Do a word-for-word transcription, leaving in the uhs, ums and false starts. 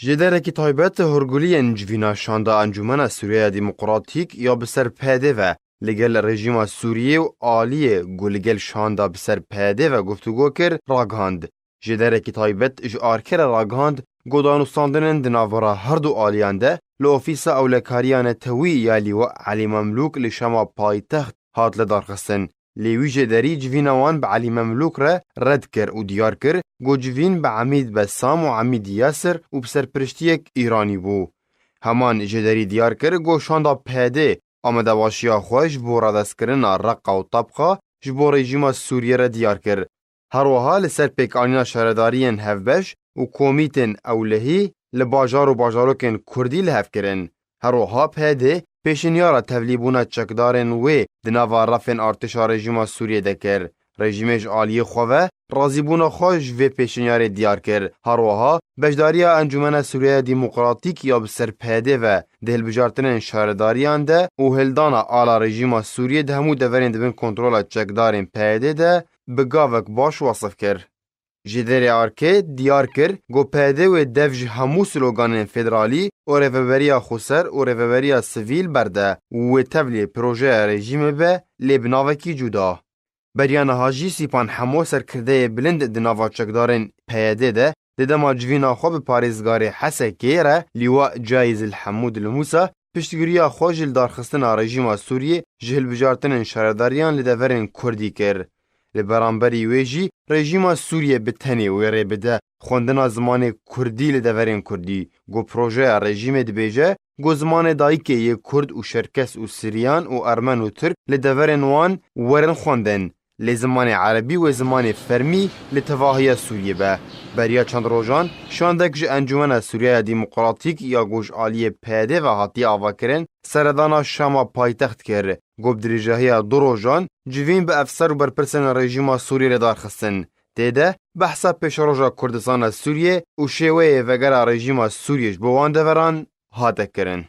Ji derekî taybet hurguliyên civîna şanda Encûmena Sûriyeya Demokratîk ya bi ser P D ve li gel rejîma Sûriyê û aliyê ku li gel şanda bi ser P D ve guftûgo kir, ragihand. Ji derekî taybet ji Arke re ragihand ku danûstandinên di navbera herdu aliyan de li ofîsa ewlekariya netewî ya Lîwa Elî Memlûk li Şama paytext hat lidarxistin. Lê wî jêderî civîna wan bi Elî Memlûk re red kir û diyar kir ku civîn bi Emîd Besam û Emîd Yasir û bi serpiriştiyek Îranî bû. Heman jêderî diyar kir ku şanda P D amadebaşiya xwe ji bo radestkirina Reqa û Tabqa ji bo rejîma Sûriyê re diyar kir. Her wiha li ser pêkanîna şaredariyên hevbeş û komîtên ewlehî li bajar û bajarokên Kurdî li hev kirin. Her wiha P D pêşinyara tevlîbûna çekdarên wê di nava refên artêşa rejîma Sûriyê de kir. Rejîmê ji aliyê xwe ve razîbûna xwe ji vê pêşinyarê diyar kir. Her wiha beşdariya Encûmena Sûriyeya Demokratîk ya bi ser P D ve di hilbijartinên şaredariyan de û hildana ala rejîma Sûriyê di hemû deverên di bin kontrola çekdarên P Y D de bi gavek baş wesif kir. Ji derê Arke diyar kir ku P Y D wê dev ji hemû sloganên federalî û rêveberiya xweser û rêveberiya sivîl berde û wê tevlî projeya rejîmê be, lê bi navekî cuda. Beriya niha jî Sîpan Hemo, serkirdeyê bilind di nava çekdarên P Y D de, di dema civîna xwe bi parêzgarê Hesekê re Lîwa Cayîz El Hemûd li Mûsa piştgiriya xwe ji lidarxistina rejîma Sûriyê ji hilbijartinên şaredariyan li deverên Kurdî kir. Li beramberî wê jî rejîma Sûriyê bi tenê wê rê bide xwendina zimanê Kurdî li deverên Kurdî, ku projeya rejîmê dibêje ku zimanê dayikê yê Kurd û Şerkes û Siryan û Ermen û Tirk li deverên wan werin xwendin. Lê zimanê erebî wê zimanê fermî li tevahiya Sûriyê be. Beriya çend rojan şandek ji Encûmena Sûriyeya Demokratîk ya ku ji aliyê P Y D ve hatiye avakirin, seredana Şama paytext kir. Ku bi dirêjahiya du rojan civîn bi efser û berpirsên rejîma Sûriyê li dar xistin. Tê de behsa pêşeroja Kurdistana Sûriyê û şêweyê vegera rejîma Sûriyê ji bo wan deveran hate kirin.